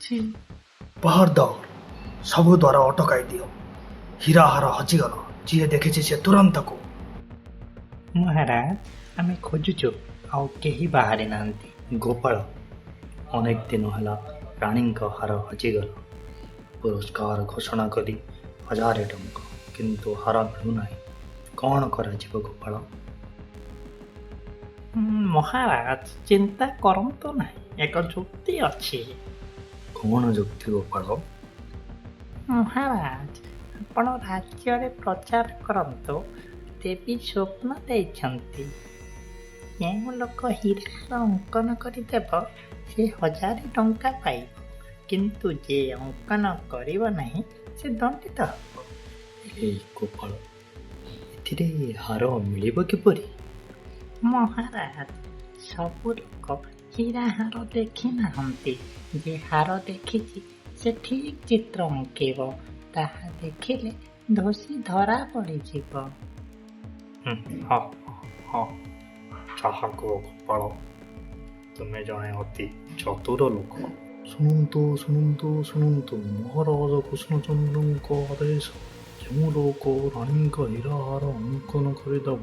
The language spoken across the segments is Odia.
ଅଛି। ପହରଦାର, ସବୁ ଦ୍ୱାର ଅଟକାଇ ଦିଅ। ହୀରାହାର ହଜିଗଲା। ଯିଏ ଦେଖିଛି ସେ ତୁରନ୍ତ ତାକୁ ମହାରାଜ, ଆମେ ଖୋଜୁଛୁ, ଆଉ କେହି ବାହାରି ନାହାନ୍ତି। ଗୋପାଳ, ଅନେକ ଦିନ ହେଲା ରାଣୀଙ୍କ ହାର ହଜିଗଲା। ପୁରସ୍କାର ଘୋଷଣା କଲି 1000 ଟଙ୍କା, କିନ୍ତୁ ହାର ମିଳୁନାହିଁ। କ'ଣ କରାଯିବ ଗୋପାଳ? ମହାରାଜ, ଚିନ୍ତା କରନ୍ତୁ ନାହିଁ, ଏକ ଯୁକ୍ତି ଅଛି। କ'ଣ ଯୁକ୍ତି ଗୋପାଳ? ମହାରାଜ, ଆପଣ ରାଜ୍ୟରେ ପ୍ରଚାର କରନ୍ତୁ, ଦେବୀ ସ୍ୱପ୍ନ ଦେଇଛନ୍ତି, ଯେଉଁ ଲୋକ ହୀରାହାର ଅଙ୍କନ କରିଦେବ ସେ 1000 ଟଙ୍କା ପାଇବ, କିନ୍ତୁ ଯେ ଅଙ୍କନ କରିବ ନାହିଁ ସେ ଦଣ୍ଡିତ ହେବ। ହେଲେ ଗୋପାଳ, ଏଥିରେ ହାର ମିଳିବ କିପରି? ମହାରାଜ, ସବୁ ଲୋକ ହୀରାହାର ଦେଖି ନାହାନ୍ତି। ଯେ ହାର ଦେଖିଛି ସେ ଠିକ୍ ଚିତ୍ର ଅଙ୍କିବ। ତାହା ଦେଖିଲେ ଦୋଷୀ ଧରା ପଡ଼ିଯିବ। ହଁ ହଁ, ଯାହା କୁହ ଗୋପାଳ, ତୁମେ ଜଣେ ଅତି ଚତୁର ଲୋକ। ଶୁଣନ୍ତୁ, ଶୁଣନ୍ତୁ, ଶୁଣନ୍ତୁ! ମହାରାଜ କୃଷ୍ଣଚନ୍ଦ୍ରଙ୍କ ଆଦେଶ, ଯେଉଁ ଲୋକ ରାଣୀଙ୍କ ହୀରାହାର ଅଙ୍କନ କରିଦେବ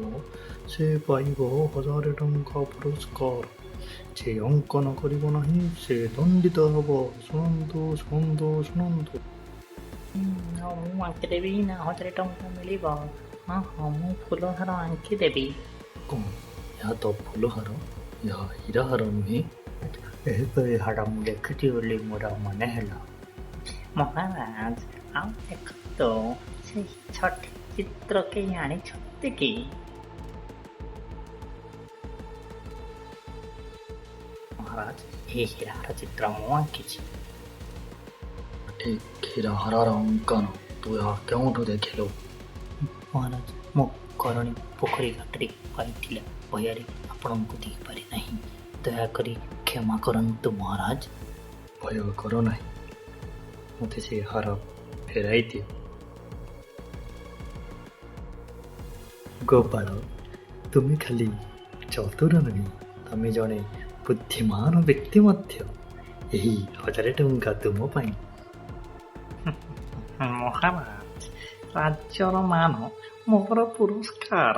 ସେ ପାଇବ 1000 ଟଙ୍କା ପୁରସ୍କାର। ଯେ ଅଙ୍କନ କରିବ ନାହିଁ ସେ ଦଣ୍ଡିତ ହେବ। ଶୁଣନ୍ତୁ, ଶୁଣନ୍ତୁ, ଶୁଣନ୍ତୁ! ମୁଁ ଆଙ୍କିଦେବି ନା 1000 ଟଙ୍କା ମିଳିବ? ହଁ ହଁ, ମୁଁ ଫୁଲହାର ଆଙ୍କିଦେବି। କ'ଣ, ଏହା ତ ଫୁଲହାର, ଏହା ହୀରାହାର ନୁହେଁ। ଏହିପରି ହାର ମୁଁ ଦେଖିଛି ବୋଲି ମୋର ମନେ ହେଲା। ମହାରାଜ, ଆଉ ଦେଖନ୍ତୁ, ସେହି ସଠିକ୍ ଚିତ୍ର କେହି ଆଣିଛନ୍ତି କି? ମହାରାଜ, ଏହି ହୀରାହାର ଚିତ୍ର ମୁଁ ଆଙ୍କିଛି। ଠିକ୍ ହୀରାହାରର ଅଙ୍କନ। ତୁ ଏହା କେଉଁଠୁ ଦେଖିଲୁ? ମହାରାଜ, ମୋ କରଣୀ ପୋଖରୀ ଘାଟରେ ପାଇଥିଲା। ଭୟରେ ଆପଣଙ୍କୁ ଦେଇପାରି ନାହିଁ। ଦୟାକରି କ୍ଷମା କରନ୍ତୁ ମହାରାଜ। ଭୟ କର ନାହିଁ। ମୋତେ ସେ ହାର ଫେରାଇ ଦିଅ। ଗୋପାଳ, ତୁମେ ଖାଲି ଚତୁର ନୁହେଁ, ତମେ ଜଣେ ବୁଦ୍ଧିମାନ ବ୍ୟକ୍ତି ମଧ୍ୟ। ଏହି 1000 ଟଙ୍କା ତୁମ ପାଇଁ। ମହାରାଜ, ରାଜ୍ୟର ମାନ ମୋର ପୁରସ୍କାର।